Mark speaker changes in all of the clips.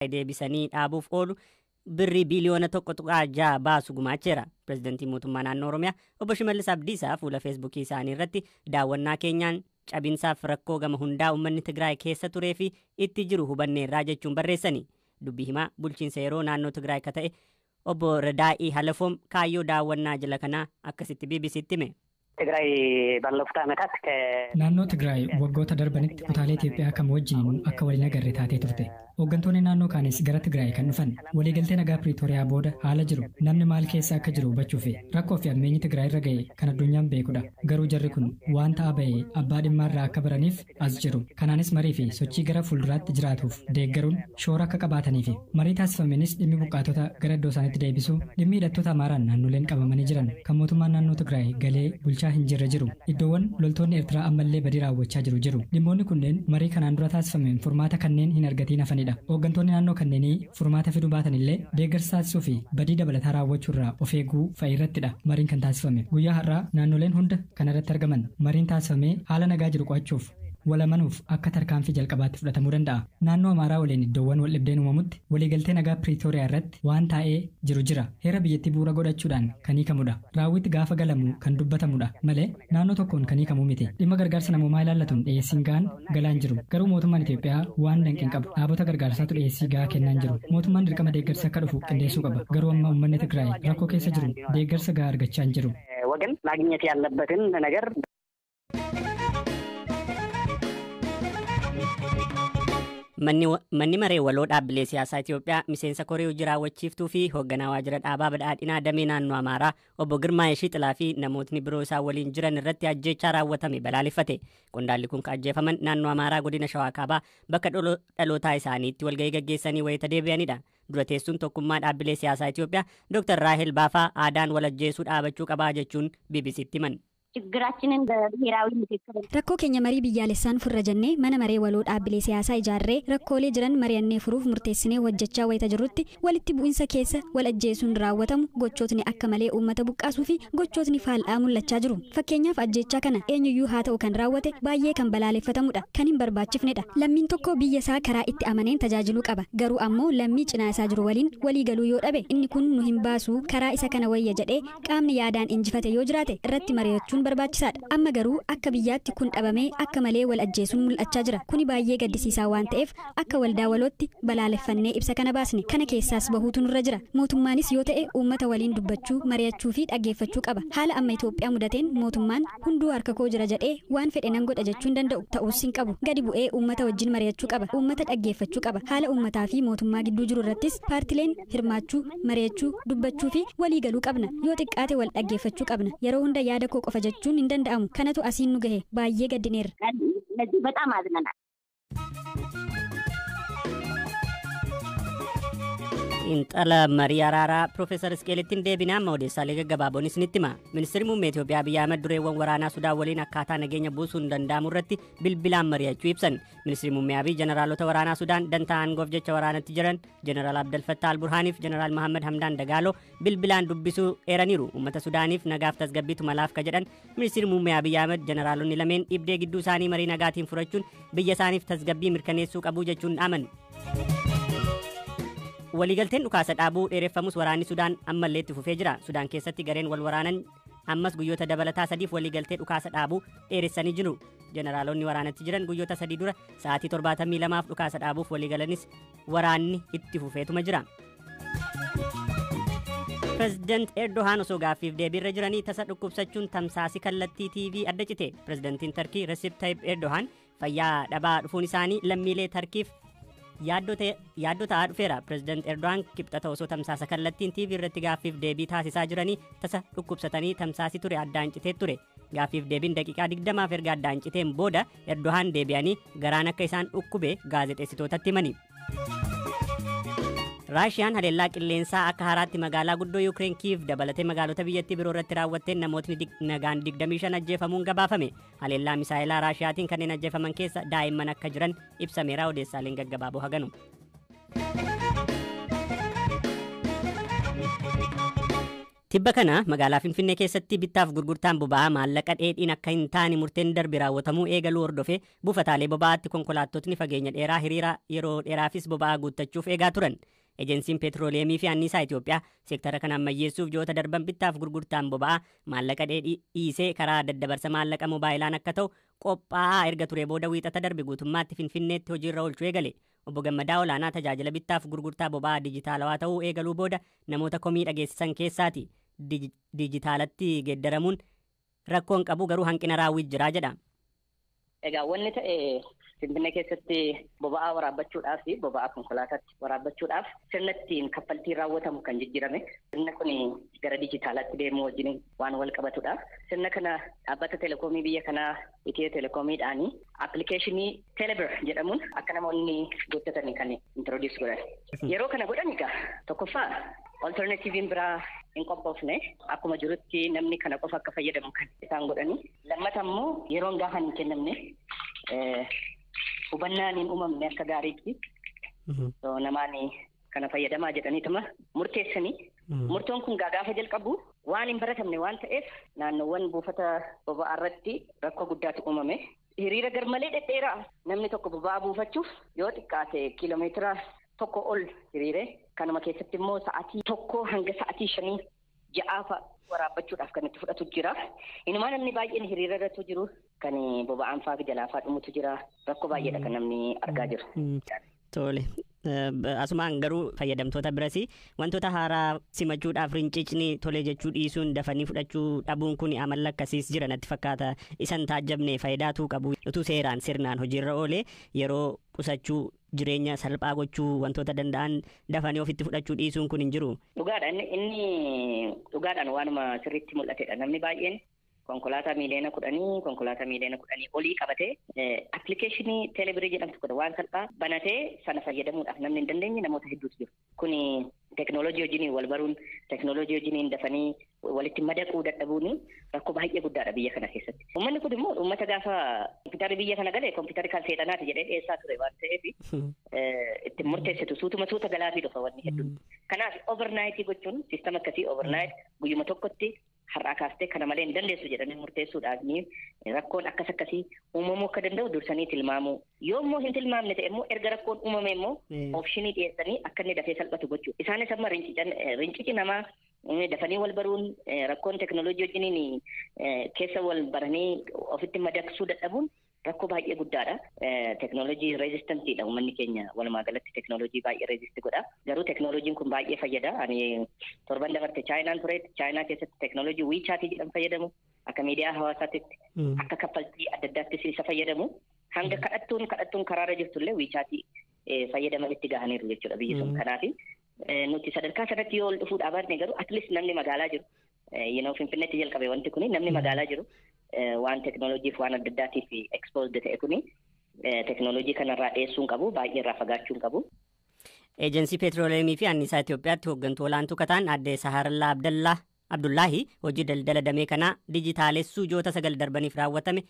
Speaker 1: Deebisanii dhaabuuf oolu birrii biiliyoona 1.6 baasu gumaacheera. Pireezidantii mootummaa naannoo Oromiyaa obbo Shimallis Abdiisaa fuula Feesbuukii isaanii irratti daawwannaa keenyaan cabinsaaf rakkoo gama hundaa uummanni Tigraay keessa turee fi itti jiru hubanneerraa jechuun barreessani. Dubbii himaa bulchiinsa yeroo naannoo Tigraay ka ta'e obbo Radaa'ii Halafoom kaayyoo daawwannaa jila kanaa akkasitti BBCtti hime.
Speaker 2: ትግራይ ባለፉት ዓመታት
Speaker 3: Naannoo Tigraay waggoota darbanitti kutaalee Itoophiyaa kam wajjin akka waliin agarre taatee turte. Hooggantoonni naannoo kaanis gara Tigraay kan dhufan waliigaltee nagaa Piriitooriyaa booda haala jiru namni maal keessa akka jiru hubachuu fi rakkoo fi ammeenyi Tigraay irra ga'e kan addunyaan beekudha. Garuu jarri kun waan ta'a ba'e abbaa dhimmaa irraa akka baraniif as jiru. Kanaanis marii fi sochii gara fuulduraatti jiraatuuf deeggaruun shoora akka qabaatanii fi marii taasifamenis dhimmi buqqaatota gara iddoo isaaniitti deebisuu, dhimmi hidhattoota Amaaraan naannoleen qabamanii jiran kan mootummaan naannoo Tigraay galee bulchaa hin jirre jiru. Iddoowwan loltoonni Eertiraa ammallee badii raawwachaa jiru jiru. Dhimmoonni kunneen marii kanaan dura taasifameen furmaata kanneen hin argatiin hafanidha. Hooggantoonni naannoo kanneenii furmaata fiduu baatan illee deeggarsa taasisuu fi badii dabalataa raawwachuu irraa of eeguu fa'i irrattidha mariin kan taasifame. Guyyaa har'aa naannoleen hunda kan irratti argaman mariin taasifamee haala nagaa jiru qo'achuuf walamanuuf akka tarkaanfii jalqabaatti fudhatamuu danda'a. Naannoo Amaaraa waliin iddoowwan wal dhibdeen uumamutti waliigaltee nagaa Piriitooriyaa irratti waan taa'ee jiru jira. Heera biyyattii bu'uura godhachuudhaan kan hiikamudha. Raawwitti gaafa galamu kan dubbatamudha malee naannoo tokkoon kan hiikamu miti. Dhimma gargaarsa namoomaa ilaallatuun dhiyeessiin gahaan galaan jiru. Garuu mootummaan Itoophiyaa waan danqin qabu. Dhaabota gargaarsaatu dhiyeessii gahaa kennaan jiru. Mootummaan dirqama deeggarsa akka dhufu qindeessuu qaba. Garuu amma uummanni Tigraay rakkoo keessa jiru deeggarsa gahaa argachaa hin jiru.
Speaker 2: ወገን ማግኘት ያለበትን ነገር
Speaker 1: Manni maree waloo dhaabbilee siyaasaa Itoophiyaa miseensa koree hojii raawwachiiftuu fi hoogganaa waajjira dhaabaa badhaadhinaa damee naannoo Amaaraa obbo Girmaa Yeshixilaa fi namootni biroo isaan waliin jiran irratti ajjeechaa raawwatame balaaleffate. Qondaalli kun kan ajjeefaman naannoo Amaaraa godina Shawaa Kaabaa bakka dhalootaa isaaniitti walgahii gaggeessanii wayita deebi'anidha. Dura teessuun tokkummaa dhaabbilee siyaasaa Itoophiyaa Dr. Raahel Baafaa aadaan wal ajjeesuu dhaabachuu qabaa jechuun BBCtti himan.
Speaker 4: ችግራችንን በብሔራዊ ምክክር
Speaker 5: Rakkoo keenya marii biyyaalessaan furra jennee mana maree waloo dhaabbilee siyaasaa ijaarree rakkoolee jiran mari'annee furuuf murteessinee hojjechaa wayita jirrutti walitti bu'insa keessa wal ajjeesuun raawwatamu gochootni akka malee uummata buqqaasuu fi gochootni faallaa mul'achaa jiru. Fakkeenyaaf ajjeechaa kana eenyuyyuu haa ta'u kan raawwate baay'ee kan balaaleffatamudha, kan hin barbaachifnedha. Lammiin tokko biyya isaa karaa itti amaneen tajaajiluu qaba. Garuu ammoo lammii cinaa isaa jiru waliin walii galuu yoo dhabe inni kun nu hin baasu karaa isa kana wayya jedhee qaamni yaadaan injifate yoo jiraate irratti mari'achuun barbaachisaadha. Amma garuu akka biyyaatti kun dhabamee akka malee wal ajjeesuun mul'achaa jira. Kuni baay'ee gaddisiisaa waan ta'eef akka waldaa walootti balaaleffannee ibsa kana baasne. Kana keessaas bahuutu nurra jira. Mootummaanis yoo ta'e uummata waliin dubbachuu, mari'achuu fi dhaggeeffachuu qaba. Haala amma Itoophiyaa mudateen mootummaan hunduu harka koo jira jedhee waan fedhe nan godha jechuu hin danda'u. Ta'uus hin qabu. Gadi bu'ee uummata wajjin mari'achuu qaba. Uummata dhaggeeffachuu qaba. Haala uummataa fi mootummaa gidduu jiru irrattis paartileen hirmaachuu, mari'achuu, dubbachuu fi walii galuu qabna. Yoo xiqqaate wal dhaggeeffachuu qabna. Yeroo hunda yaada koo qofa jechuun hin danda'amu. Kanatu asiin nu gahe. Baay'ee gaddineerra.
Speaker 4: ለዚህ በጣም አዝነናል።
Speaker 1: Xiinxala marii araaraa Piroofeesar Isqeelittiin deebinaa amma odeessaalee gaggabaaboon isinitti hima. Ministeerri muummee Itoophiyaa Abiyyi Ahmed dureewwan waraanaa Sudaan waliin akkaataa nageenya buusuun danda'amu irratti bilbilaan mari'achuu ibsan. Ministeerri muummee Abiy jeneraalota waraanaa Sudaan dantaa aangoof jecha waraanatti jiran Jeneraal Abdel Fattah Al-Burhaaniif Jeneraal Mahammad Hamdaan Dagaaloo bilbilaan dubbisuu eeraniiru. Uummata Sudaaniif nagaaf tasgabbiitu malaaf ka jedhan Ministeerri muummee Abiyyi Ahmed jeneraalonni lameen dhibdee gidduu isaanii marii nagaatiin furachuun biyya isaaniif tasgabbii mirkaneessuu qabu jechuun dhaaman. Waliigalteen dhukaasa dhaabuu dheereffamus waraanni Sudaan ammallee itti fufee jira. Sudaan keessatti gareen wal waraanan ammas guyyoota dabalataa sadiif waliigaltee dhukaasa dhaabuu dheeressanii jiru. Jeneraalonni waraanatti jiran guyyoota 3 dura sa'aatii 72 dhukaasa dhaabuuf waliigalanis waraanni itti fufeetuma jira. Pireezidant Erdohaan osoo gaaffiif deebiirra jiranii tasa dhukkubsachuun tamsaasi kallattii TV adda cite. Pireezidantiin Tarkii Recep Tayyip Erdohaan fayyaa dhabaa dhufuun isaanii lammiilee Tarkiif yaaddoo ta'aa dhufeera. Pireezidant Erdohaan kibxata osoo tamsaasa kallattiin TV irratti gaaffiif deebii taasisaa jiranii tasa dhukkubsatanii tamsaasi ture addaan citee ture. Gaaffiif deebiin daqiiqaa 20 erga addaan citeen booda Erdohaan deebi'anii garaan akka isaan dhukkube gaazexeessitootatti himani. Raashiyaan haleellaa qilleensaa akka haaraatti magaalaa guddoo Yuukireen Kiiv dabalatee magaalota biyyattii biroo irratti raawwatteen namootni nagaan 25 ajjeefamuun gabaafame. Haleellaa misaa'ilaa Raashiyaatiin kanneen ajjeefaman keessa daa'imman akka jiran ibsameera. Odeessaaleen gaggabaaboo haganu. Tibba kana magaalaa Finfinnee keessatti bittaaf gurgurtaan boba'aa maallaqa dheedhiin akka hin taane murteen darbe raawwatamuu eegaluu hordofee buufataalee boba'aatti konkolaattotni fageenya dheeraa hiriira yeroo dheeraafis boba'aa guuttachuuf eegaa turan. Ejensiin Peetirooleemii fi Anniisaa Itoophiyaa seektara kana ammayyeessuuf ji'oota darban bittaaf gurgurtaan boba'aa maallaqa dheedhii dhiisee karaa daddabarsa maallaqa moobaayilaan akka ta'u qophaa'aa erga ture booda wiixata darbe guutummaatti Finfinneetti hojiirra oolchuu eegale. Obbo Gammadaa Olaanaa tajaajila bittaaf gurgurtaa boba'aa dijitaalawaa ta'uu eegaluu booda namoota komii dhageessisan keessaati. Dijitaalatti geeddaramuun rakkoon qabu garuu hanqina raawwii jira jedha.
Speaker 2: Egaa wanni ta'e Finfinnee keessatti boba'aa waraabbachuudhaaf fi boba'aa konkolaataatti waraabbachuudhaaf sirna ittiin kaffaltiin raawwatamu kan jijjiirame. Sirni kun gara dijitaalaatti deemuu wajjin waan wal qabatudha. Sirna kana dhaabbata telekoomii biyya kanaa Itiyoo telekoomiidhaani appilikeeshinii Telebir jedhamuun akka namoonni guuttatanii kan introduce godhan. Yeroo kana godhan egaa tokkoffaa alternatiiviin biraa hin qophoofne, akkuma jirutti namni kana qofa akka fayyadamu kan isaan godhani. Lammata immoo yeroon gaafa hin kennamne, hubannaan hin uumamne akka gaariitti namaan kana fayyadamaa jedhaniituma murteessanii. Murtoon kun gaafa jalqabu waan hin baratamne waan ta'eef naannoowwan buufata boba'aa irratti rakkoo guddaatu uumame. Hiriira garmalee dhedheeraa, namni tokko boba'aa buufachuuf yoo xiqqaate kiiloomeetira 1 ol hiriire, kanuma keessatti immoo sa'aatii 1 hanga sa'aatii 5 ja'aafa waraabbachuudhaaf kan itti fudhatu jira. Inumaa namni baay'een hiriira irratti jiru, kan boba'aan faa jalaafaa dhumutu jira. Rakkoo baay'eedha kan namni argaa jiru.
Speaker 1: Tole. Asumaan garuu fayyadamtoota biras wantoota haaraa simachuudhaaf rincicni tole jechuu dhiisuun, dafanii fudhachuu dhabuun kun amala akkasiis jira natti fakkaata. Isan taajjabne faayidaatu qabu utuu seeraan sirnaan hojiirra oolee yeroo qusachuu, jireenya salphaa gochuu wantoota danda'an dafanii ofitti fudhachuu dhiisuun kun hin jiru.
Speaker 2: Dhugaadha, inni dhugaadhaan waanuma sirriitti mul'atedha. Namni baay'een konkolaataa miiliyoona 10, konkolaataa miiliyoona 10 olii qabatee appilikeeshinii teelebirii jedhamtu kun waan salphaa banatee sana fayyadamuudhaaf namni hin dandeenye namoota hedduutu jiru. Kuni teknooloojii wajjiniin wal baruun, teknooloojii wajjiniin dafanii walitti madaquu dadhabuun rakkoo baay'ee guddaadha biyya kana keessatti. Uummanni kun immoo uummata gaafa kompiitarri biyya kana galee kompiitarri kan seexanaati jedhee dhiyeessaa ture waan ta'eef itti murteessitu suutuma suuta galaafii dhufa wanni hedduun. Kanaaf overnight gochuun, siistama akkasii overnight guyyuma tokkotti har'aa kaastee kana malee hin dandeessu jedhanii murteessuudhaaf rakkoon akkas akkasii uumamuu akka danda'u dursanii tilmaamuu. Yoo immoo hin tilmaamne ta'e immoo, erga rakkoon uumame immoo option dhiyeessanii akka inni dafee salphatu gochuu. Isaanis amma rincici namaa, dafanii wal baruun, rakkoon teknooloojii wajjiniin keessa wal baranii ofitti madaqsuu dadhabuun rakkoo baay'ee guddaadha. Teknooloojii resistantiidha uummanni keenya, walumaa galatti teknooloojii baay'ee resist godha. Garuu teknooloojiin kun baay'ee fayyada. Ani torban dabarte Chaayinaan ture. Chaayinaa keessatti teknooloojii WeChatii jedhamu fayyadamu. Akka miidiyaa hawaasaatti, akka kaffaltii adda addaattis isa fayyadamu. Hanga kadhattuun kadhattuun karaarra jirtullee WeChatii fayyadaman itti gahaniiru jechuudha biyyi sun. Kanaaf nuti sadarkaa sanatti yoo ol dhufuu dhaabanne garuu at least namni magaalaa jiru, Finfinneetti jalqabe wanti kuni, namni magaalaa jiru waan teknooloojiif waan adda addaatiif exposed ta'e kuni teknooloojii kanarraa dhiyeessuu hin qabu, baay'ee irraa fagaachuu hin qabu.
Speaker 1: Eejensii Peetirooleemii fi Anniisaa Itoophiyaatti hooggantuu olaantuu kataan aadde Saharallaa Abdallaa Abdullaahi hojii daldala damee kanaa dijitaalessuu ji'oota 9 darbaniif raawwatame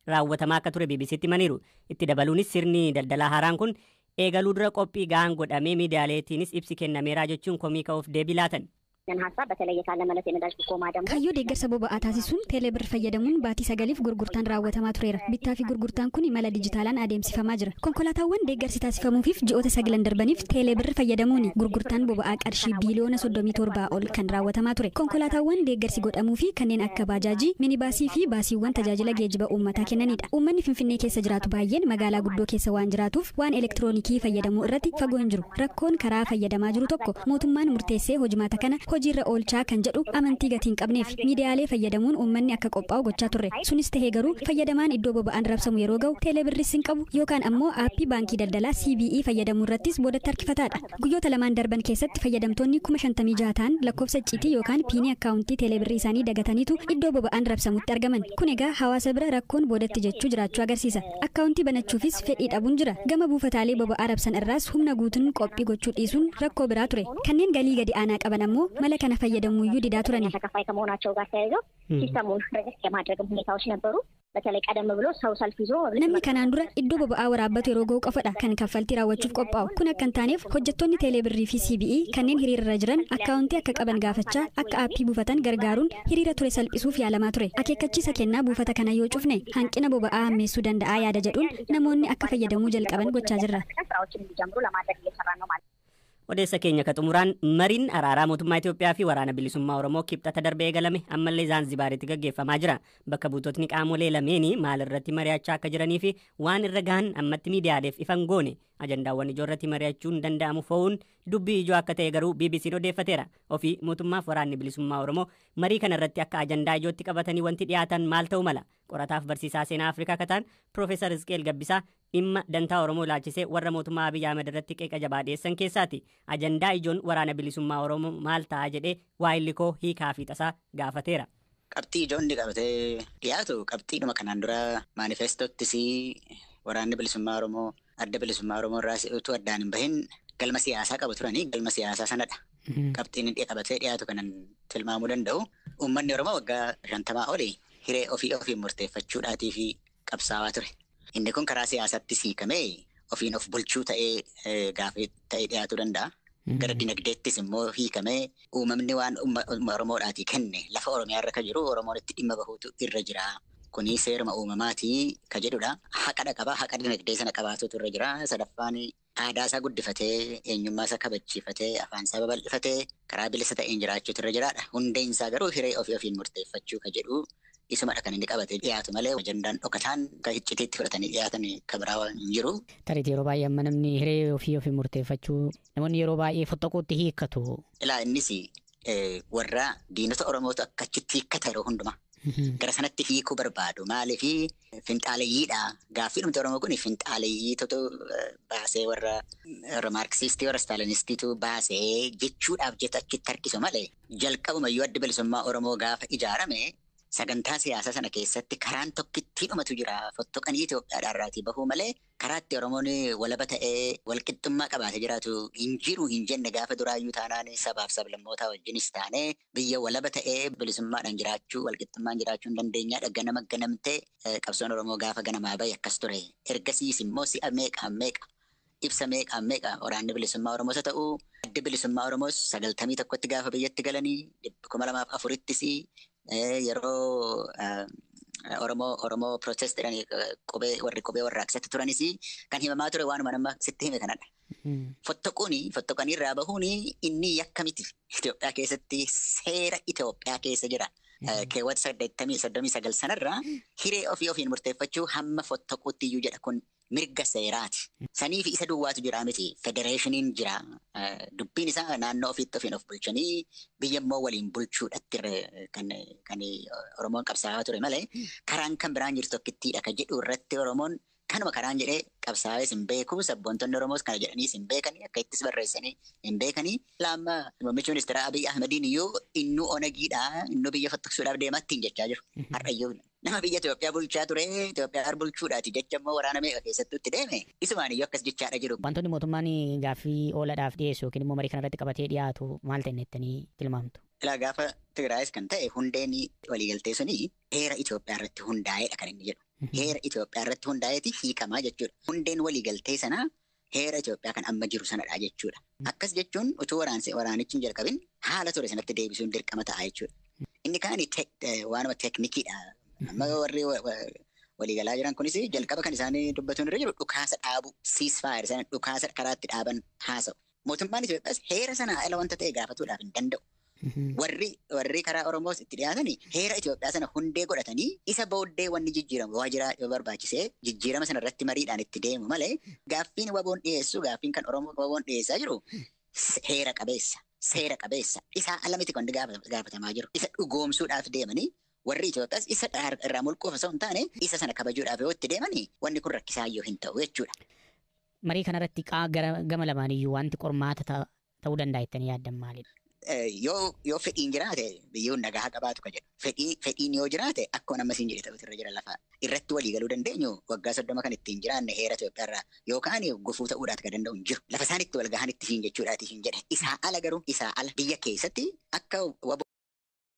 Speaker 1: raawwatamaa akka ture BBCtti himaniiru. Itti dabaluunis sirni daldalaa haaraan kun eegaluu dura qophii gahaan godhamee miidiyaaleetiinis ibsi kennameeraa jechuun komii ka'uuf deebii laatan.
Speaker 4: ሀሳብ በተለይ የታለመለት የነዳጅ ድጎማ ደግሞ
Speaker 5: Kaayyoo deeggarsa boba'aa taasisuun teelebir fayyadamuun baatii 9f gurgurtaan raawwatamaa tureera. Bittaa fi gurgurtaan kun imala dijitaalaan adeemsifamaa jira. Konkolaataawwan deeggarsi taasifamuufiif ji'oota 9 darbaniif teelebir fayyadamuun gurgurtaan boba'aa qarshii biiliyoona 37 ol kan raawwatamaa ture. Konkolaataawwan deeggarsi godhamuu fi kanneen akka baajaajii, minibaasii fi baasiiwwan tajaajila geejjiba uummataa kennanidha. Uummanni Finfinnee keessa jiraatu baay'een magaalaa guddoo keessa waan jiraatuuf waan elektiroonikii fayyadamuu irratti fagoo hin jiru. Rakkoon karaa fayyadamaa jiru tokko mootummaan murteessee hojimaata kana hojiirra oolchaa kan jedhu amantii gatii hin qabneef miidiyaalee fayyadamuun uummanni akka qophaa'u gochaa turre. Sunis tahee garuu fayyadamaan iddoo boba'aan rabsamu yeroo ga'u teelebirris hin qabu yookaan ammoo aappii baankii daldalaa CBE fayyadamuu irrattis boodatti harkifataadha. Guyyoota lamaan darban keessatti fayyadamtoonni 56,000 ta'an lakkoofsa icciitii yookaan piinii akkaawuntii teelebirrii isaanii dagataniitu iddoo boba'aan rabsamutti argaman. Kun egaa hawaasa bira rakkoon boodatti jechuu jiraachuu agarsiisa. Akkaawuntii banachuufis fedhii dhabuun jira. Gama buufataalee boba'aa rabsan irraas humna guutuun qophii gochuu dhiisuun rakkoo biraa ture. Kanneen galii gadi aanaa qaban ammoo mala kana fayyadamuuyyuu didaa turani.
Speaker 4: ተከፋይ ከመሆናቸው ጋር ተያይዞ ሲስተሙን ረጀስት የማድረግም ሁኔታዎች ነበሩ። በተለይ ቀደም ብሎ ሰው ሰልፍ ይዞ
Speaker 5: Namni kanaan dura iddoo boba'aa waraabbatu yeroo ga'u qofadha kan kaffaltii raawwachuuf qophaa'u. Kun akka hin taaneef hojjettoonni teeleebirrii fi CBE kanneen hiriirarra jiran akkaawuntii akka qaban gaafachaa akka aappii buufatan gargaaruun hiriira ture salphisuuf yaalamaa ture. Akeekkachiisa kennaa buufata kana yoo cufne hanqina boba'aa hammeessuu danda'a yaada jedhuun namoonni akka fayyadamuu jalqaban gochaa jirra.
Speaker 4: ስራዎችን እንዲጀምሩ ለማድረግ እየሰራን ነው ማለት ነው።
Speaker 1: Odeessa keenya ka xumuraan mariin araaraa mootummaa Itoophiyaa fi waraana bilisummaa Oromoo kibxata darbee eegalame ammallee Zaanzibaaritti gaggeeffamaa jira. Bakka buutotni qaamolee lameenii maal irratti mari'achaa akka jiranii fi waan irra gahan ammatti miidiyaaleef ifan goone ajandaawwan ijoo irratti mari'achuun danda'amu fo'uun dubbii ijoo akka ta'e garuu BBC'n odeeffateera. Ofii mootummaaf waraanni bilisummaa Oromoo marii kana irratti akka ajandaa ijootti qabatanii wanti dhiyaatan maal ta'u mala? Qorataaf barsiisaa seenaa Afrikaa akka ta'an Piroofeesar Hizqeel Gabbisaa dhimma dantaa Oromoo ilaalchisee warra mootummaa Abiyyi Ahmed irratti qeeqa jabaa dhiyeessan keessaati. Ajandaa ijoon waraana bilisummaa Oromoo maal ta'a jedhee waayillikoo hiikaa fi tasaa gaafateera.
Speaker 6: Qabxii ijoon inni qabatee dhiyaatu qabxiidhuma kanaan dura maanifestoottis waraanni bilisummaa Oromoo adda bilisummaa Oromoo irraa utuu addaan hin bahin galma siyaasaa qabu turanii galma siyaasaa sanadha. Qabxiin inni qabatee dhiyaatu kanan tilmaamuu danda'u. Uummanni Oromoo waggaa 50 olii hiree ofii ofiin murteeffachuudhaatii fi qabsaawaa ture. Inni kun karaa siyaasaatti siikamee ofiin of bulchuu ta'ee gaafii ta'ee dhiyaatuu danda'a. Gara dinagdeettis immoo hiikamee uumamni waan Oromoodhaatii kenne lafa Oromiyaa irra kan jiru Oromoon itti dhimma bahuutu irra jira. Kuni seeruma uumamaatii ka jedhudha. Haqadha qaba. Haqa dinagdee sana qabaatuutu irra jira. Sadaffaan aadaa isaa guddifatee, eenyummaa isaa kabachiifatee, afaan isaa babal'ifatee karaa bilisa ta'een jiraachuutu irra jiraadha. Hundeen isaa garuu hiree ofii ofiin murteeffachuu ka jedhu isumadha kan inni qabatee dhiyaatu malee ajandaan dhokataan akka iccitiitti fudhatanii dhiyaatan kan biraa hin jiru.
Speaker 7: Tariitii yeroo baay'ee amma namni hiree ofii ofii murteeffachuu namoonni yeroo baay'ee fottoquutti hiikkatu.
Speaker 6: Ilaa innis warra diinota Oromootu akka achitti hiikkata yeroo hundumaa. Gara sanatti hiikuu barbaadu. Maaliif finxaaleyyiidha. Gaaffii dhumti Oromoo kun finxaaleyyiitutu baasee warra Maarkisiistii warra Staalinistiitu baasee jechuudhaaf jecha achitti harkisu malee jalqabumayyuu adda bilisummaa Oromoo gaafa ijaarame sagantaa siyaasaa sana keessatti karaan tokkittii dhumatu jira. Fottoqanii Itoophiyaadhaarraatii bahuu malee karaa itti Oromoon walaba ta'ee walqixxummaa qabaatee jiraatu hin jiru hin jenne gaafa duraayyuu taanaan sabaaf sablammootaa wajjinis taanee biyya walaba ta'ee bilisummaadhaan jiraachuu walqixxummaan jiraachuu hin dandeenyaadha. Ganama ganamtee qabsoon Oromoo gaafa ganamaa bahe akkas ture. Ergasiis immoo si'a meeqa meeqa ibsa meeqa meeqa waraanni bilisummaa Oromoos haa ta'u addi bilisummaa Oromoos 91tti gaafa biyyatti galanii 2004ttis yeroo Oromoo protest jedhanii qubee warri qubee warraaqsatti turanis kan himamaa ture waanuma nama sitti hime kanadha. Fottoqanii irraa bahuun inni yakka miti. Itoophiyaa keessatti seera Itoophiyaa keessa jira. Keewwata 39 sanarraa hiree ofii ofiin murteeffachuu hamma fottoquutti iyyuu jedha kun mirga seeraati. Sanii fi isa duwwaatu jira miti. Federeeshiniin jira. Dubbiin isaa naannoo ofiitti ofiin of bulchanii biyya immoo waliin bulchuudhatti kan Oromoon qabsaa'aa ture malee karaan kan biraan jirtu tokkittiidha kan jedhu irratti Oromoon kanuma karaan jedhee qabsaa'ees hin beeku. Sabboontonni Oromoos kana jedhaniis hin beekanii akka ittis barreessanii hin beekanii. Laamma muummichi ministeera Abiy Ahmediin iyyuu innuu Onegiidha innuu biyya fottoqsuudhaaf deemaa ittiin jechaa jiru. Har'ayyuu nama biyya Itoophiyaa bulchaa ture Itoophiyaa bulchuudhaati jecha immoo waraana meeqa keessattuu itti deeme isumaan iyyuu akkas jechaadha jiru.
Speaker 7: Wantoonni mootummaan gaaffii oolaadhaaf dhiyeessu yookiin immoo marii kanarratti qabatee dhiyaatu maal ta'e jettanii tilmaamtu?
Speaker 6: Ilaa gaafa Tigraayis kan ta'e hundeen waliigaltee suni heera Itoophiyaa irratti hundaa'eedha kan inni jedhu. Heera Itoophiyaa irratti hundaa'eeti hiikamaa jechuudha. Hundeen waliigaltee sanaa heera Itoophiyaa kan amma jiru sanadha jechuudha. Akkas jechuun utuu waraanichi hin jalqabin haala ture sanatti deebisuun dirqama ta'a jechuudha. Inni kaan waanuma teeknikiidha. Amma warri waliigalaa jiran kunis jalqaba kan isaan dubbatuun irra jiru dhukaasa dhaabu ceasefire sana dhukaasa karaatti dhaaban haasa'u. Mootummaan Itoophiyaas heera sanaa ala wanta ta'e gaafatuudhaaf hin danda'u. Warri karaa Oromoos itti dhiyaatanii heera Itoophiyaa sana hundee godhatanii isa booddee wanni jijjiiramu waajjira yoo barbaachisee jijjiirama sana irratti mariidhaan itti deemu malee gaaffiin waboon dhiyeessu gaaffiin kan Oromoo waboon dhiyeessaa jiru heera qabeessa seera qabeessa isaa ala miti kan gaafatamaa jiru isa dhugoomsuudhaaf deemanii warri Itoophiyaas isa irraa mulquuf osoo hin taane isa sana kabajuudhaaf yoo itti deemanii wanni kun rakkisaa iyyuu hin ta'u jechuudha.
Speaker 7: Marii kanarratti gama lamaaniyyuu wanti qormaata ta'uu danda'a jettanii yaaddan maalidha?
Speaker 6: Yoo fedhiin jiraate biyyoon nagaa qabaatu ka jedhu. Fedhiin yoo jiraate akkuma amma siin jedhe ta'utu irra jira lafa. Irratti walii galuu dandeenyu waggaa 30 kan ittiin jiraanne heera Itoophiyaa irraa yookaan gufuu ta'uudhaaf kan danda'u hin jiru. Lafa isaan itti wal gahan itti siin jechuudhaati siin jedhe. Isaa ala garuu isaa ala biyya keessatti akka